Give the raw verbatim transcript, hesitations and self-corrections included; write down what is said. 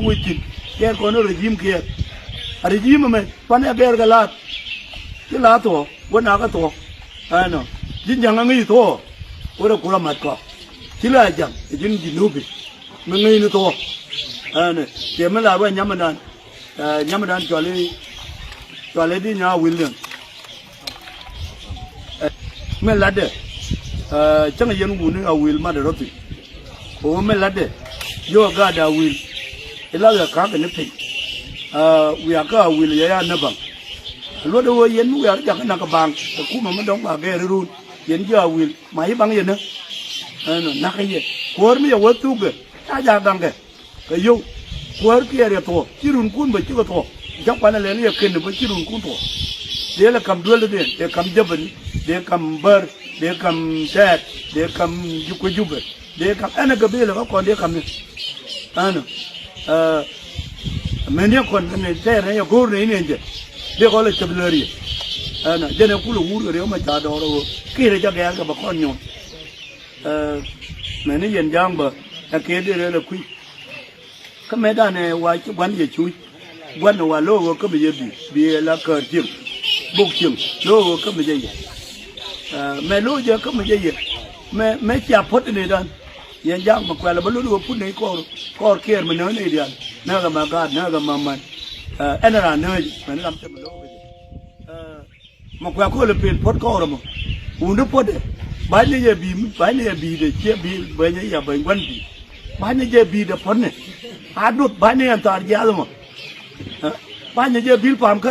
wec thi̱n. Kɛɛr kɔn ni rejim kiɛɛr. A rejim ɛmɛ pan ɛ gɛɛr kɛ la̱a̱t. Ci la̱a̱t thuɔ̱k wä nakä thuɔ̱k. Ɛnɔ ji̱ ja̱ŋ aŋi̱i̱c thuɔ̱k. Wä rɛ kur amat kɔak. Ci la ja̱ŋ ɛ ji̱n ji̱ nupi. Mi ŋi̱i̱c ni thuɔ̱k. Ɛnɛ tiɛ mi la ruac nyamɛdan. Nyamdan cuali cuali di nya wil ni. Mɛ latdɛ cäŋ yɛn wuni a wil mat rɔ thi̱n. Ko mɛ latdɛ yɔ gaat a wil. Ila wiak ka̱a̱k ni piny. Wiak kä a wil yɛ ya näbaŋ. Luɔt ɛ ɣöö yɛn mi wiak jakä nak baŋ kɛ kumɛ mi dɔ̱ŋ ba gɛɛri run. Yɛn ji̱ a wil ma yi baŋ yɛn nä. Ɛnɔ nak yɛ kuäär mi yɛ wä thukɛ. Ca jaak gaŋkɛ. Kɛ yio̱w kuäär kiɛ riɛ thuɔ̱k ci runkun bä cikɛ thuɔ̱k. Ja̱ŋ kuanɛ lɛl yɛ ken bä ci runkun thuɔ̱k. Dee lɛ kam duel dee dee kam jäpäni dee kam bär dee kam tɛɛt dee kam jupɛ jupɛ dee kam ɛnɛ gabila kä kɔn dee kam ni. Ɛnɔ mɛn yɛ kɔn ni tɛɛt ni yɛ go̱o̱r ni ni jɛ dee kɔn lɛ cäp lär yɛ. Ɛnɔ jɛn ɛ kulɛ wur kɛ riɛ mɛ ca dɔɔr ɛ wä kiɛ rɛ ca gɛɛr kɛ bä kɔn nyuɔn. Mɛni yɛn ja̱a̱ŋ bä ɛ kɛ dee rɛl ɛ kui̱. Kä mɛ danɛ wa ci gua̱n yɛ cuc gua̱n wa lo̱o̱ ɣöö kä mi yɛ bi̱i̱ bi̱i̱ la käär cieŋ bok cieŋ lo̱o̱ ɣöö kä mi jɛ yɛ. Mɛ lo̱o̱ jɛ kä mi jɛ yɛ mɛ mɛ cia puɔ̱t ni dan. Yɛn ja̱a̱ŋ mɛ kuɛl bä lo̱o̱ ɣöö put ni kɔɔr kɔɔr kiɛɛr mi nääk ni diaal nääk ɛmɛ gaat nääk ɛmɛ män. Ɛn raan nääk mɛn ram cɛ mi lo̱o̱ kɛ jɛ. Mɛ kuɛ kol ɛ pen puɔt kɔɔr ɛmɔ. Wundä puɔtdɛ ba̱ny ni yɛ bi̱i̱ ba̱ny ni yɛ bi̱i̱dɛ ciɛ bi̱i̱ bäny ni yɛ bäny gua̱n bi̱i̱. Ba̱ny ni jɛ bi̱i̱dɛ puɔtnɛ. A duɔth ba̱ny ni yɛn thaar jiath ɛmɔ. Ba̱ny ni jɛ bi̱i̱l pa̱a̱m kä